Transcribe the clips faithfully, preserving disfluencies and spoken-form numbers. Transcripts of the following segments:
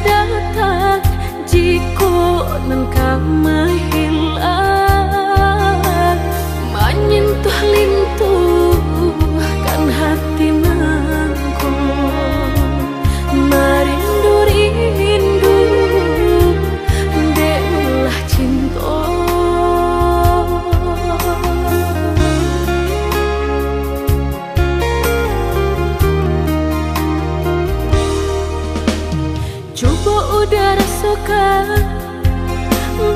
Datang jikok nan ka mahilang, manyentuh-lintuhkan hati nangko, marindu-rindu dek ulah cinto. Cubo uda rasokan,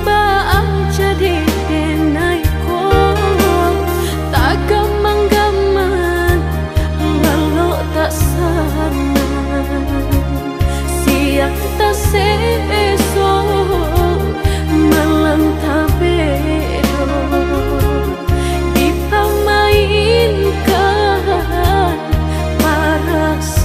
baa jadi denai ko, tagamang-gamang, lalok tak sanang, siang tak sesok, malam tak bedo, dipamainkan parasaan.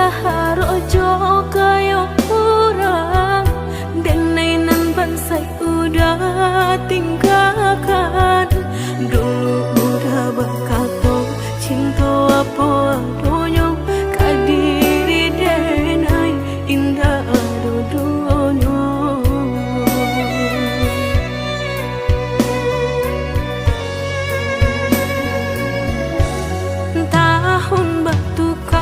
Harok jo kayo urang, denai nan bansaik uda tinggakan. Dulu uda bakato, cinto apo adonyo, ka diri denai indak ado duonyo. Tahun batuka,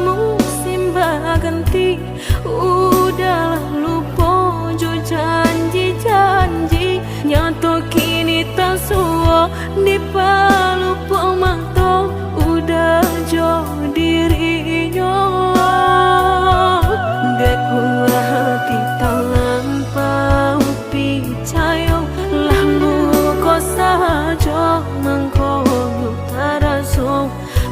musim baganti, uda lah lupo jo janji-janji. Nyato kini tasuo di palupuak mato uda jo dirinyo. Dek ulah ati talampau picayo, lah luko sajo mangkonyo taraso.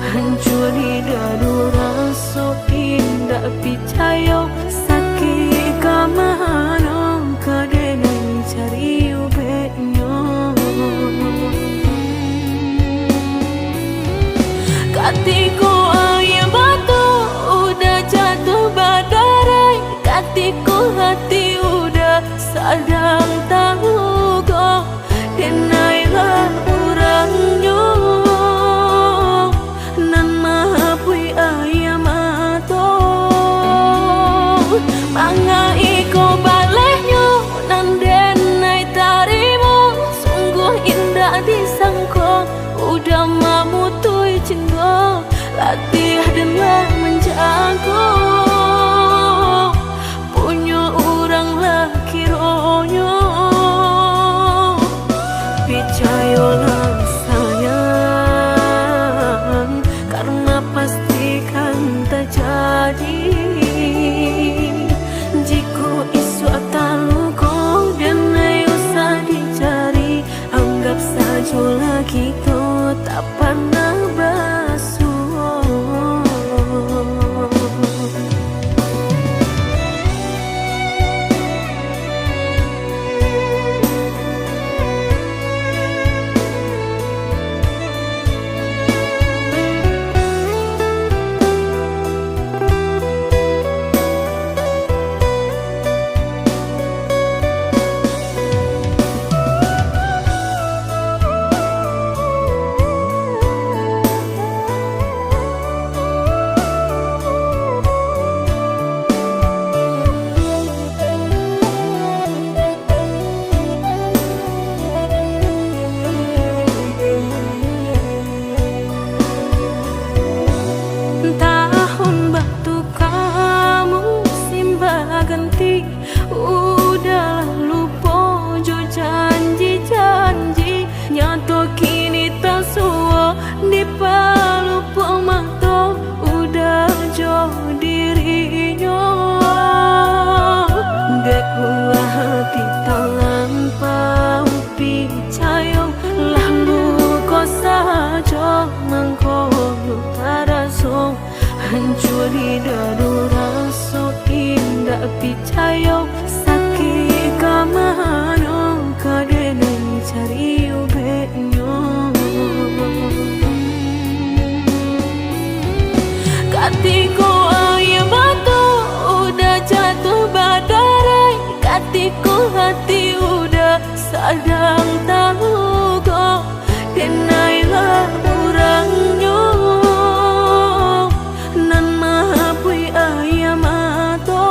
Hancua di dado raso indak picayo, sakik ka mano ka denai cari ubeknyo. Katiko aia mato uda jatuah badarai, katiko hati uda sadang taluko, denailah urangnyo nan mahapuih aia mato. Manga iko balehnyo nan denai tarimo, sungguah indak disangko, uda mamutuih cinto, latiah den lah manjago. Punyo urang lah kironyo. Picayolah sayang, karena pasti kan tajadi. Jikok isuak taluko, denai usah dicari, anggap sajolah kito tak pernah basuo. Tahun batuka, musim baganti, uda lah lupo jo janji-janji. Nyato kini tasuo di palupuak mato uda jo dirinyo. Dek ulah ati talampau picayo, lah luko sajo mangkonyo taraso. Hancua di dado raso indak picayo, sakik ka mano ka denai cari ubeknyo. Katiko aia mato uda jatuah badarai, katiko hati uda sadang taluko, denailah urangnyo nan mahapuih aia mato.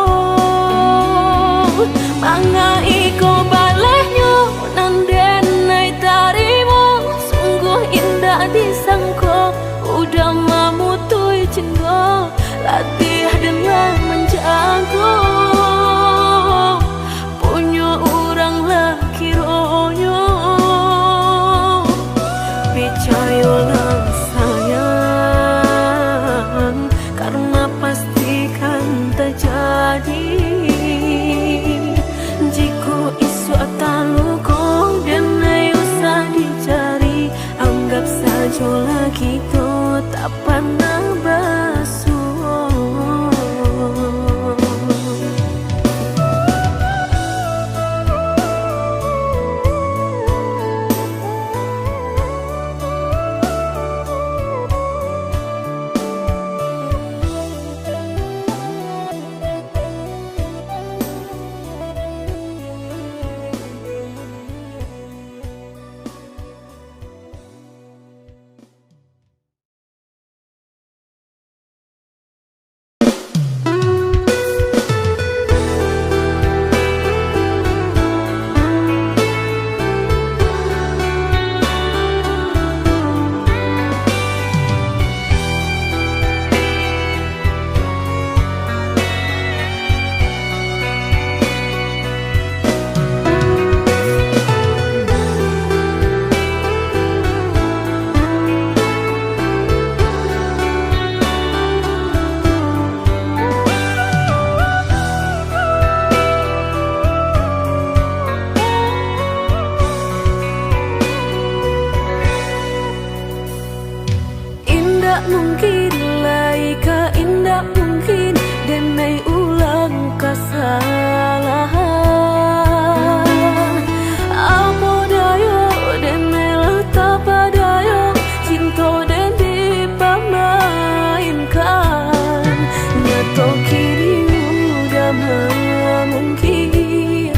Kini udah mamungkir,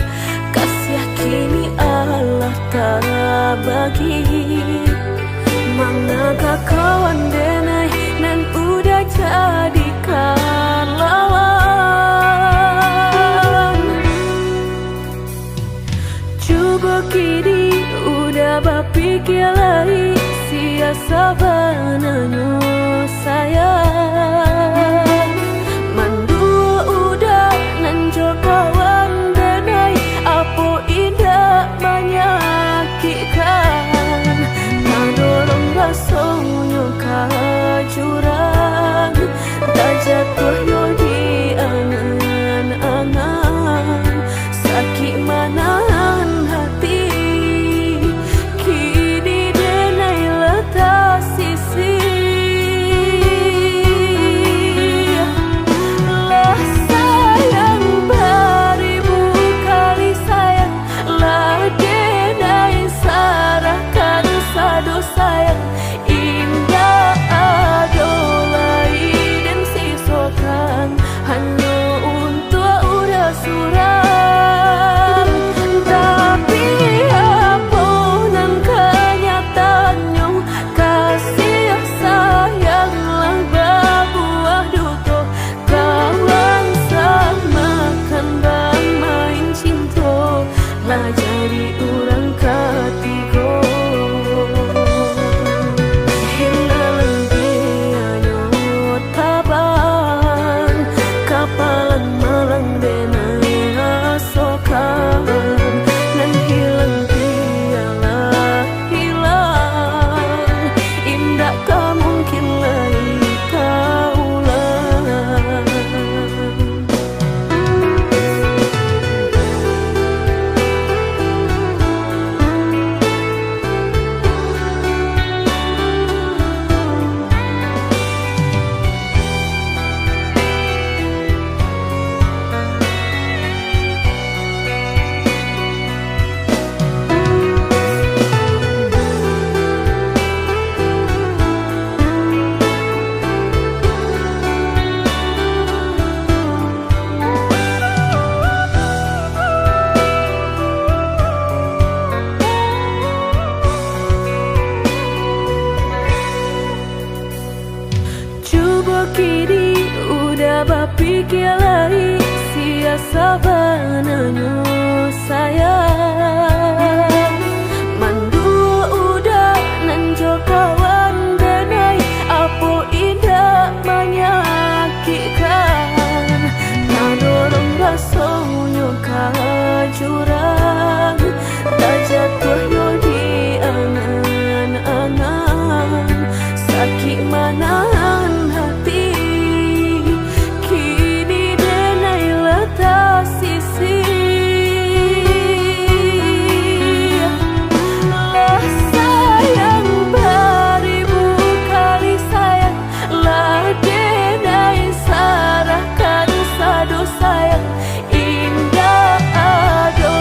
kasih kini alah tabagi. Manakah kawan denai nan udah jadikan lawan? Cubo kini udah bapikia lai, sia sabananyo sayang. Manduo udah nan jo kawan denai, apo indak manyakikkan? Tadorong rasonyo ka jurang, tajatuah yo di angan-angan. Sakik manahan hati, kini denai lah tasisih. Lah sayang baribu kali sayang, lah denai sarahkan sado sayang. Indak ado lai den sisokan, hanyo untuak urang surang. Tapi, apo nan kanyataannyo, kasih sayang lah babuah duto. Kawan samakan bamain cinto, lah jadi urang katigo. Hilang dianyo tabang, kapalang malang denai rasokan. Nan hilang bialah hilang, indak ka mungkin lai taulang. Cubo kini udah bapikia lai, sia sabananyo sayang. Manduo udah nan jo kawan denai, apo indak manyakikkan? Tadorong rasonyo ka jurang, tajatuah yo di angan-angan. Sakik manahan hati, kini denai lah tasisih. Lah sayang baribu kali sayang, lah denai sarahkan sado sayang. Indak ado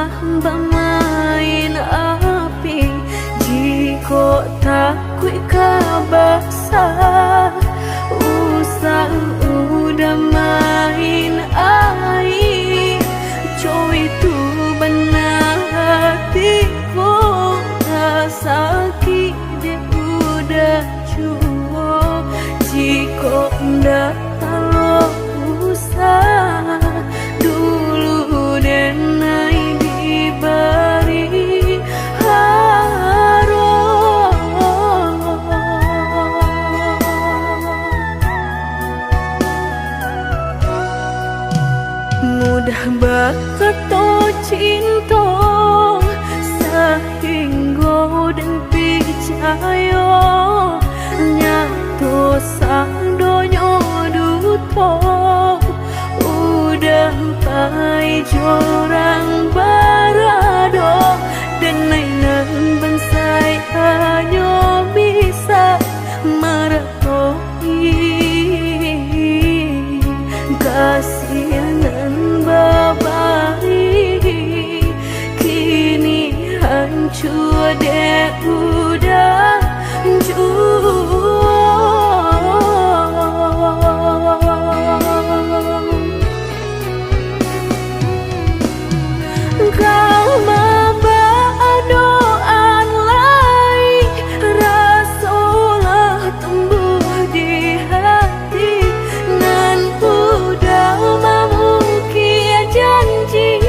Bamain api, jikok takuik ka basa, usah udah main aia. Cowok itu bana hati ko, ka sakik dek udah juo, jikok ndak talok usah, dulu denai dibari haro. Mudah bakato cinto, sahinggo den picayo, nyato sadonyo duto. Udah pai jo urang barado, denai nan bansaik hanyo bisa mara- Kasih nan babari, kini hancua dek udah juo. Ka mambaa doa lai, raso lah tumbuah di hati, nan udah mamukik janji,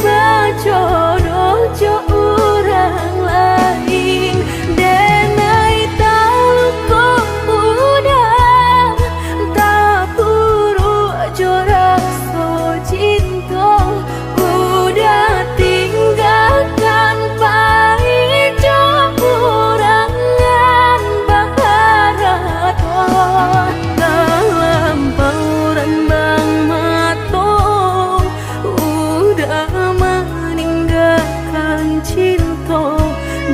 bajodoh jo urang lain. Denai taluko udah, tapuruak jo raso cinto, udah tinggakan pai jo urang nan baharato. Talampau rambang mato, udah maninggakan cinto,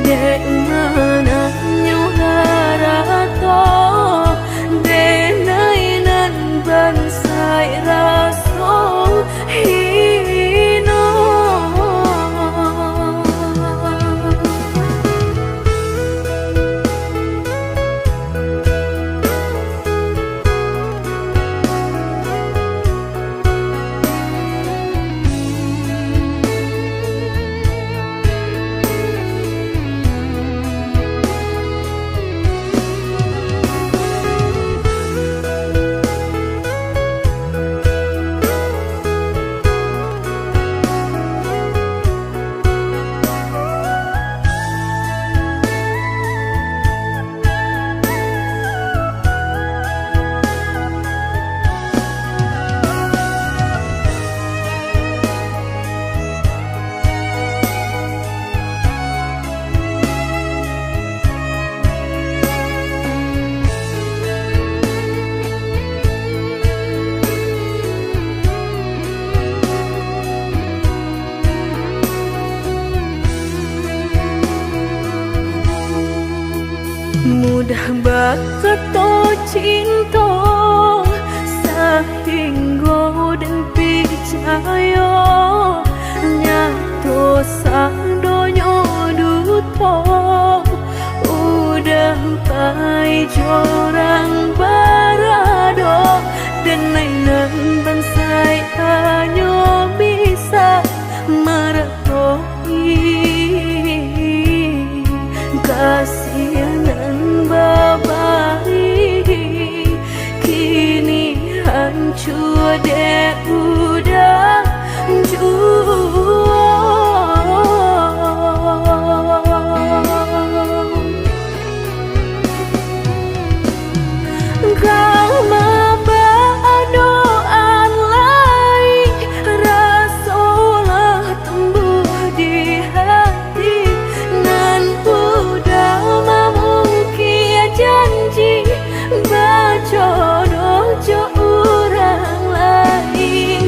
dek mananyo harato, denai nan bansaik raso hino. Mudah bakato cinto, sahinggo den picayo, nyato sadonyo duto. Udah pai jo urang barado, denai nan bansaik hanyo bisa mara- Kasih nan babari, kini hancua dek udah juo. Ka mambaa doa lai, raso lah tumbuah di hati, nan udah mamukik janji, bajodoh jo urang lain.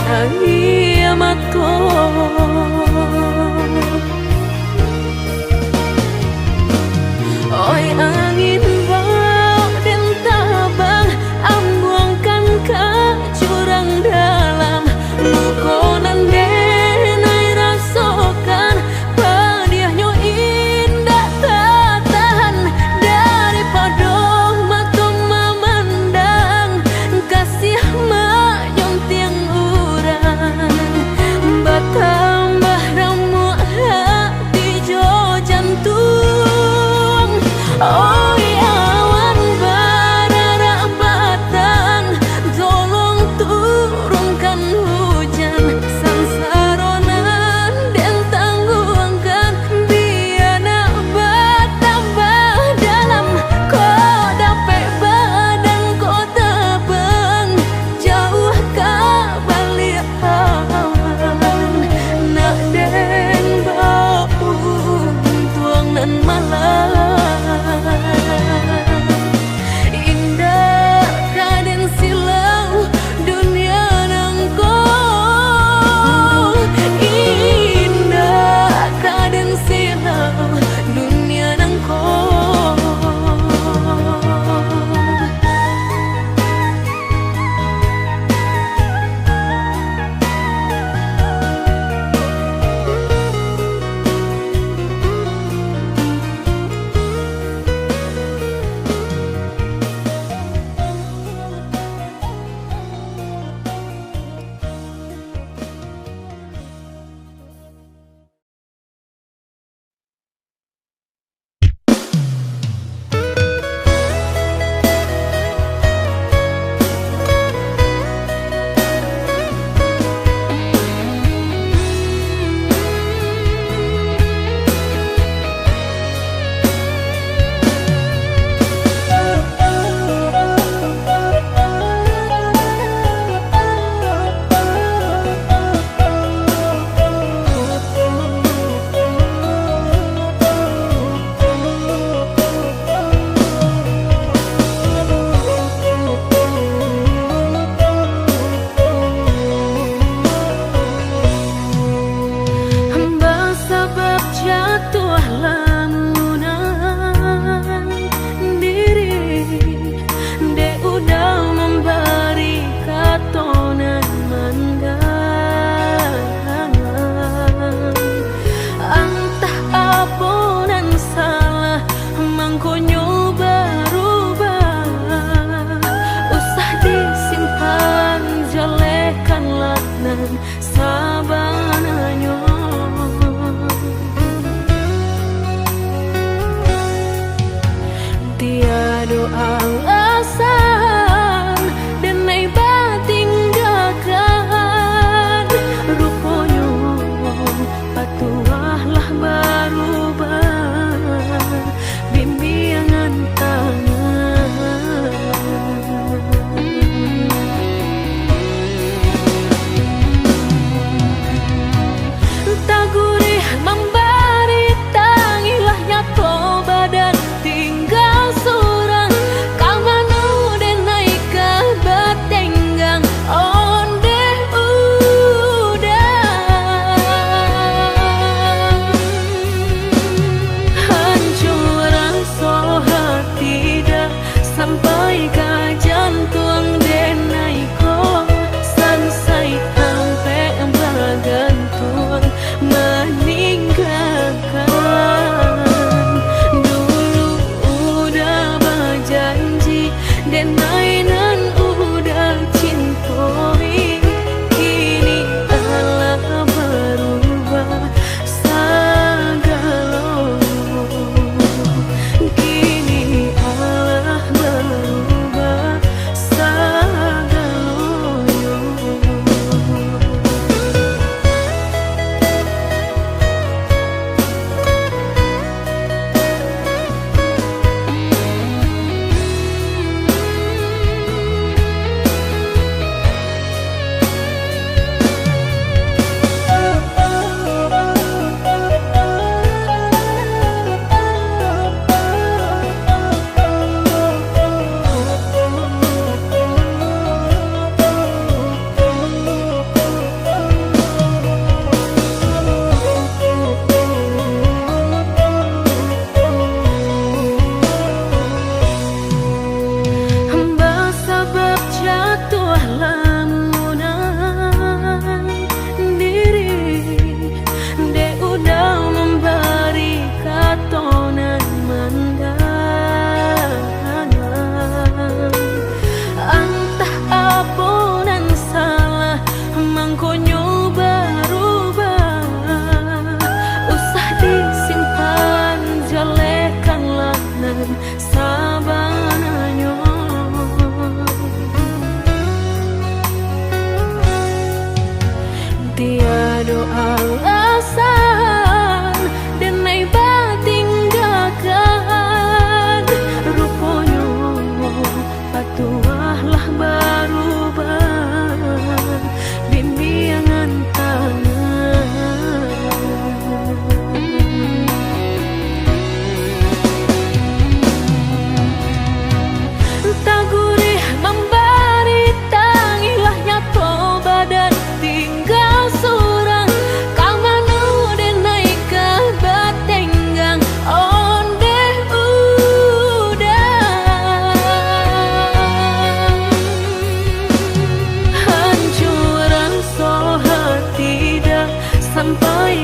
aia mato. Oi angin bau den tabang, ambuangkan ka jurang dalam. Luko nan den ai rasokan, padiahnyo indak tatahan. Daripado mato mamandang, kasiah manyuntiang urang.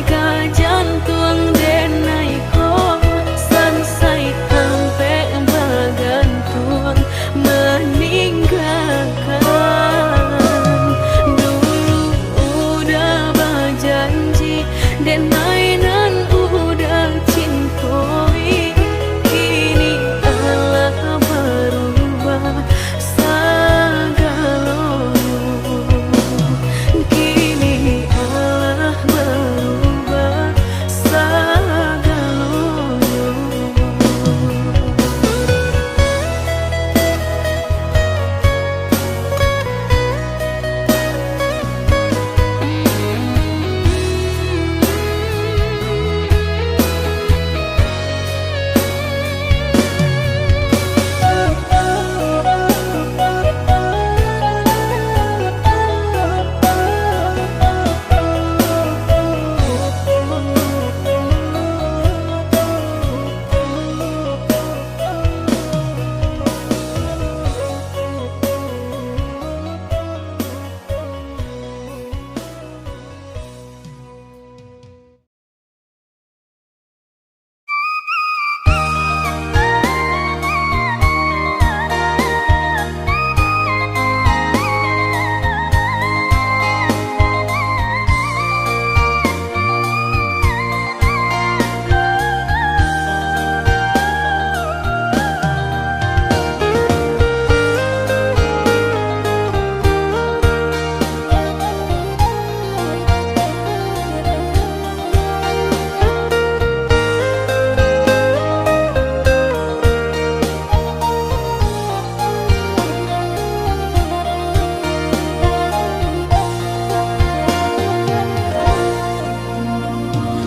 Ka jantuang denai ko, sansai ampek bagantuang maninggakan. Dulu udah bajanji, denai nan udah cintoi, kini alah barubah sagalonyo. Kini alah barubah sagalonyo.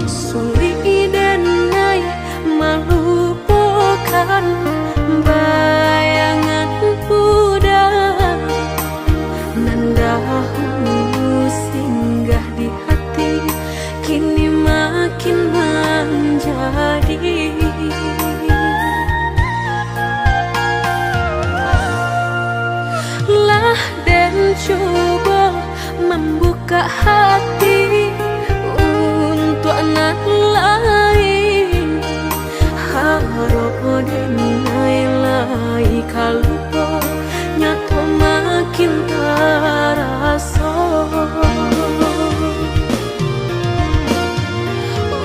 Sulik den ai malupokan bayangan udah nan dahulu singgah di hati, kini makin manjadi. Lah den cubo mambukak hati untuak nan lain, harok den ai lai ka lupo, nyato makin taraso.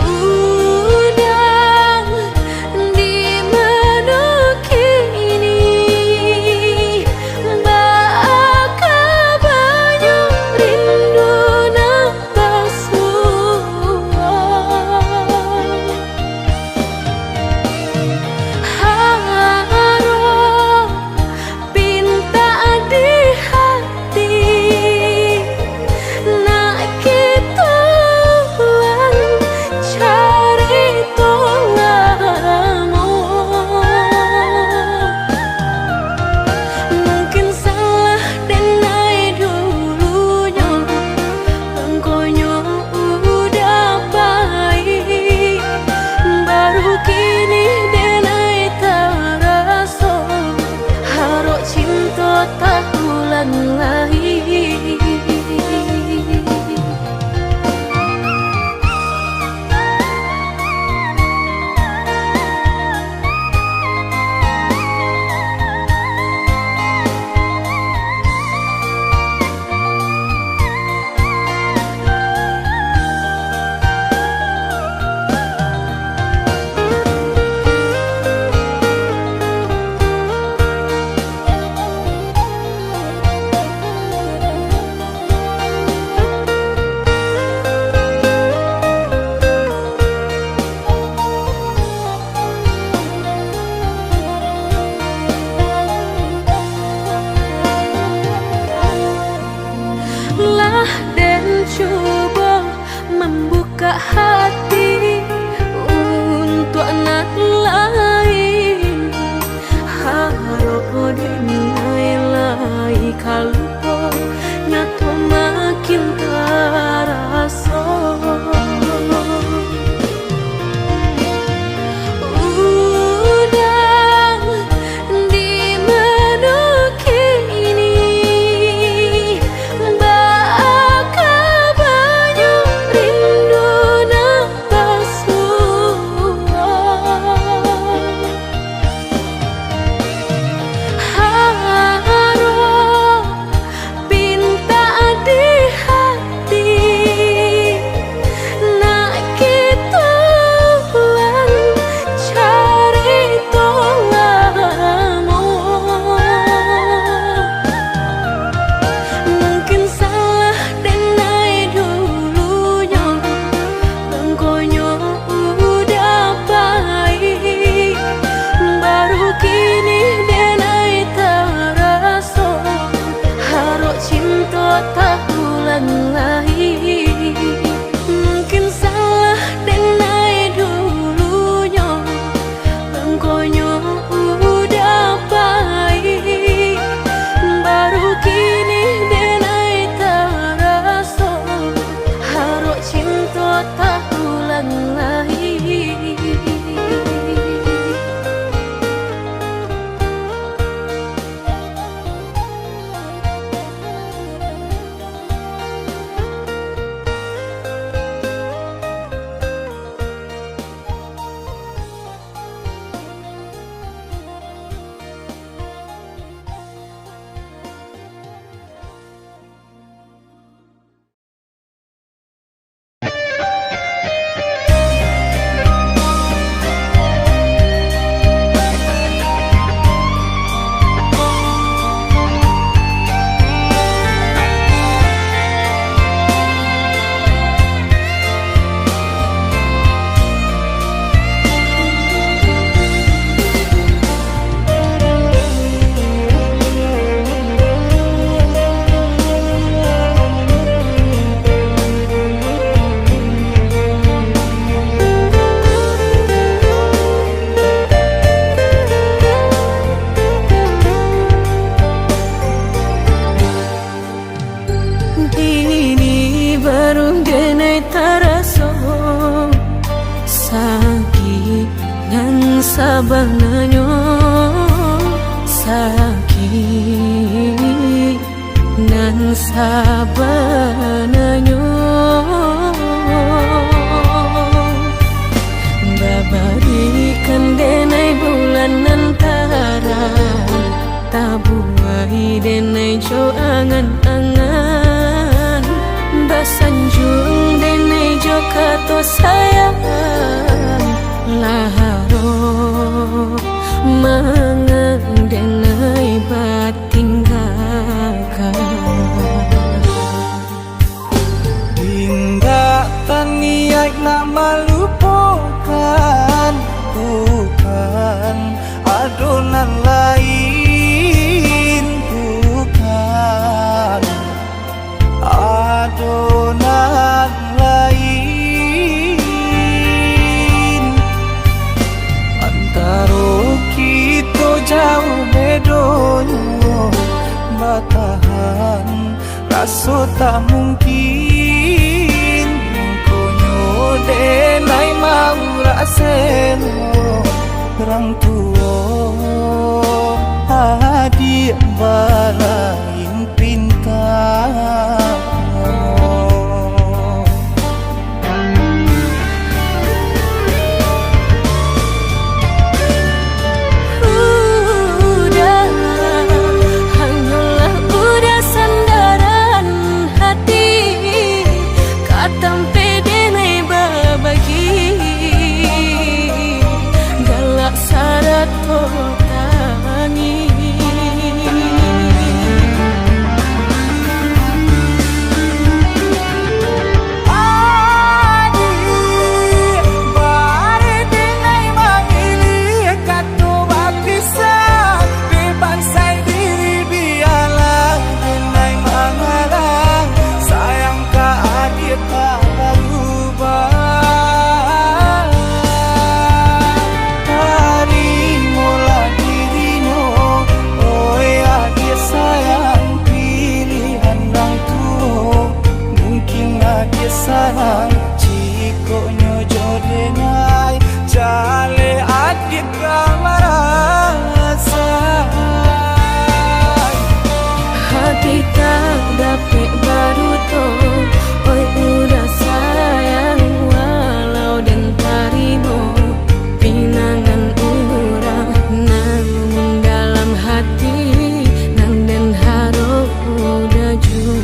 Udah di mano kini, baa kabanyo rindu nan basuo. Harok pintak di hati, nak kito ulang carito lamo. Mungkin salah den ai dulunyo, angkonyo udah pai, baru kini den ai taraso, harok cinto taulang lai. Lah den cubo mambukak hati untuak nan lain, harok den ai lai ka lupo, nyato makin taraso. Udah di mano kini, baa kabanyo rindu nan Sabananyo sakik nan sabananyo, babarikan denai bulan nan tarang, tabuai denai jo angan-angan, basanjuang denai jo kato sayang, lah harok mangan denai batinggakan. Indak taniaik nak malupokan, bukan ado nan lain, bukan ado nan lain. Antaro kito jauah bedonyo, batahan raso tak mungkin. Mangkonyo denai maurak selo, urang tuo adiak balain pinta. Udah, hanyolah udah sandaran hati, ka tampek denai babagi, galak sarato tangih. Adiak, bareh denai mamiliah kato bapisah, dek bansai diri bialah denai mangalah, sayang ka adiak tak barubah. Tarimolah dirinyo, oi adiak sayang, pilihan urang tuo. Mungkin adiak sanang, jikoknyo jo denai, jaleh adiak ka marasai. Hati tak dapek baduto, oi udah sayang, walau den tarimo pinangan urang, namun dalam hati nan den harok udah juo.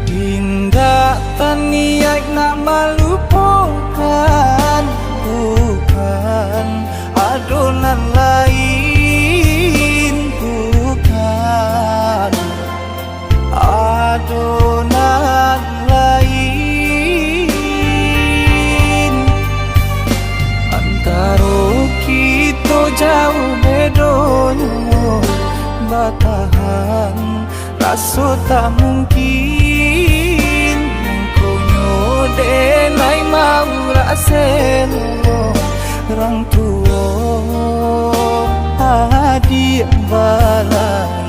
Indak taniaik nak malupokan, bukan ado nan lain, bukan ado nan lain. Antaro kito jauah bedonyo, batahan raso tak mungkin. Mangkonyo denai maurak selo, rang tuo adiak balai